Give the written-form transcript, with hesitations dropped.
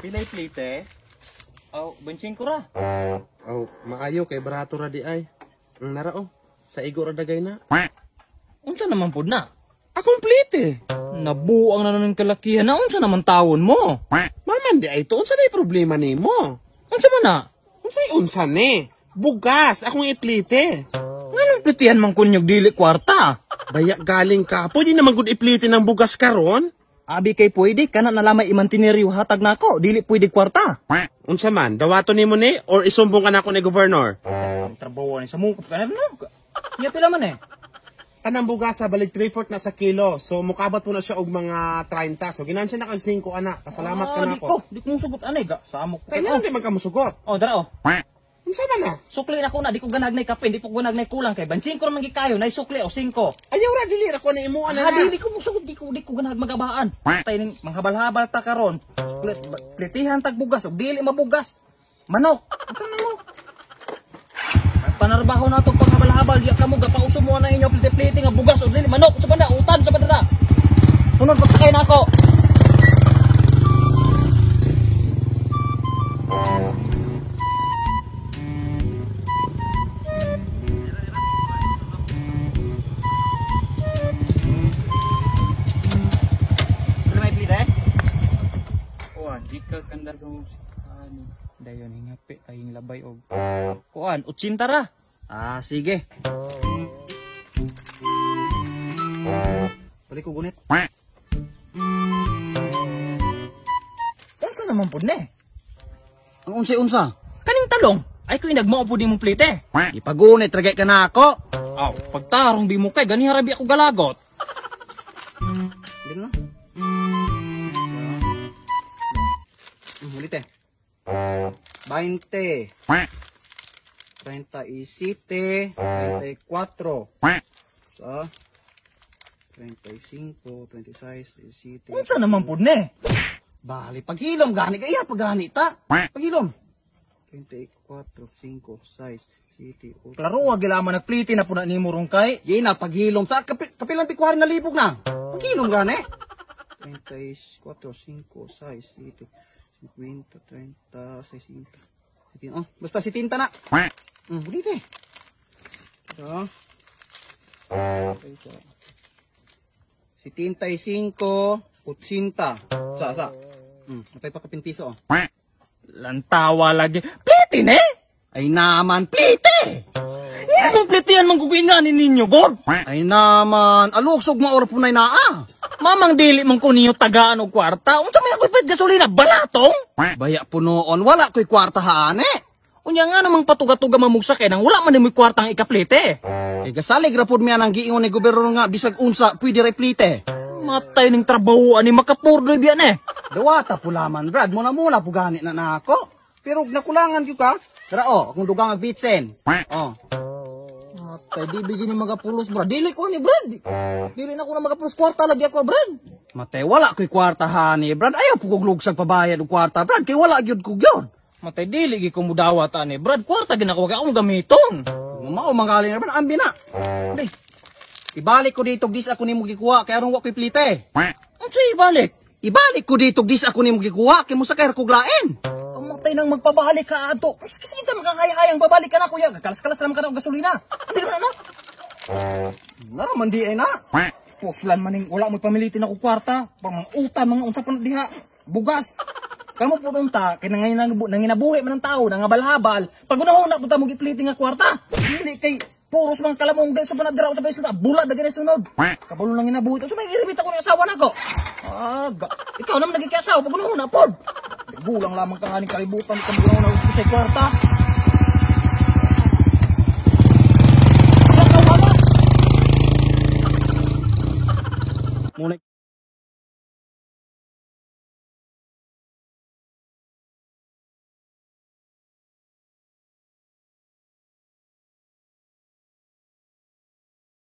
Pilay plate? Oh, 25 ra. Oh, maayo kay barato ra di ay. Nara oh. Sa igo ra dagay na. Unsa naman pud na? Akong plate. Nabuang na naman kalakihan na unsa naman tawon mo? Maman di ay to, unsa day problema nimo? Unsa man na? Unsay unsa ni? Bugas akong iplite. Nganong plitihan man kunyog dili kwarta? Baya galing ka. Pwede naman gud iplite ng bugas karon. Abi kay pwede kana na lamay imantineryo hatag nako, dili pwede kwarta. Unsa man, dawaton nimo ni or isumbong ka nako ni governor? Ang trabaho ni sa mukha ka na no. Nya pila man eh. Kanang bugas sa balik 3/4 na sa kilo. So mukabot po na siya og mga 30. So ginansya na kag 5 ana. Pasalamat ka Ah, nako. di ko musugot ani ga. Samok ko. Kaya Oh, hindi man ka musugot. oh dara oh. Unsa man na? Sukli na ko na, di ko ganagnay kape, di ko ganagnay kulang kay 25 ra man gikayo, nay sukli o 5. Ayaw ra dili ra ko ni imo ana Ah, na. dili ko musugot, di ko ganahag magabaan. Tay ning manghabal-habal ta karon. Sukli, plitihan tag bugas ug dili mabugas. Manok. Unsa man mo? Panarbaho na to panghabal-habal, diya kamo gapauso mo na inyo pliti-pliti nga bugas ug dili manok sa banda, utan sa banda. Sunod pagsakay na ako. May plite? Kuan, di ka kandar kong ani. Dayon hingapi aying labay og. Kuan, 80 ra. Ah, sige. Balik ko gunit. Unsa naman pud ne? Ang unsay-unsa? Kaning talong, ay ko inagmao pud nimong plite. Ipagunit ragay ka na ako. Aw, pagtarong di mo kay ganiha ra bi ako galagot. Hindi na. Ulit eh. 20. 37, 34. Sa 35, 26, 27. Unsa naman pud ne? Bali, paghilom gani kaya pagani ta. Paghilom. 24, 5, 6, 7, 8. Klaro wa gilaman nagplite na pud na nimo rong kay. Ye na paghilom sa kapilang pikwarin na libog na. Paghilom gani. 34, 5, 6, 7, 50, 30, 60. Oh, basta 70 na. Ulit eh. So, 75, 80. Sa. Matay pa kapin piso oh. Lantawa lagi. Plite ne? Ay naman, plite! Nga mong plitehan man kukuinganin ninyo, God. Ay naman, alugsog maor po na naa. Mamang dili man ko ninyo tagaan og kwarta. Unsa may ako'y pwede gasolina balatong? Baya po noon, wala ko'y kwarta haane. Unya nga namang patuga-tuga mamugsa kay nang wala man nimoy kwartang ikaplite. Kay gasalig ra pud miya nang giingon ni gobernador nga bisag unsa pwede ra plite. Matay ning trabaho ani makapurdoy biyan eh. Dawata po laman, Brad, muna muna po gani na nako. Pero nakulangan gyud ka. Tara oh, akong dugang ag bitsen. Oh. Matay di bigyan ni magapulos brad. Dili ko ni brad. Dili na ko na magapulos kwarta lagi ako brad. Matay wala ko'y kwarta hani, Brad. Ayaw po kog lugsag pabayad og kwarta, Brad, kay wala gyud ko gyud. Matay dili gi ko mudawat ani brad. Kwarta gina ko kay akong gamiton. Mao mangaling Brad, ambi na. Di. Ibalik ko dito dis ako nimo gikuha kay aron wa ko'y plite. Unsa ibalik? Ibalik ko dito dis ako nimo gikuha kay musakay ra kog lain. Kamatay nang magpabalik ka ato. Kasi sa makakaya-hayang babalik ka na kuya. Kalas-kalas naman ka na og gasolina. Hindi na na. Naro man di ay na. Puslan maning wala mo'y pamilitin ako kwarta. Pang mga utan, mga unsa pa na diha. Bugas. Kamo po unta, kay nanginabuhi man ang tao, nangabalhabal. Pag unahuna punta mo gipliti nga kwarta. Dili kay puros mga kalamong sa panadra sa sunod. Bula da gani sunod. Kabalo nang ginabuhi. So may irimit ako ng asawa nako. Ah, ikaw naman naging asawa pag unahuna pod. Gulang lamang ka aning kalibutan kung unahuna sa kwarta. Muna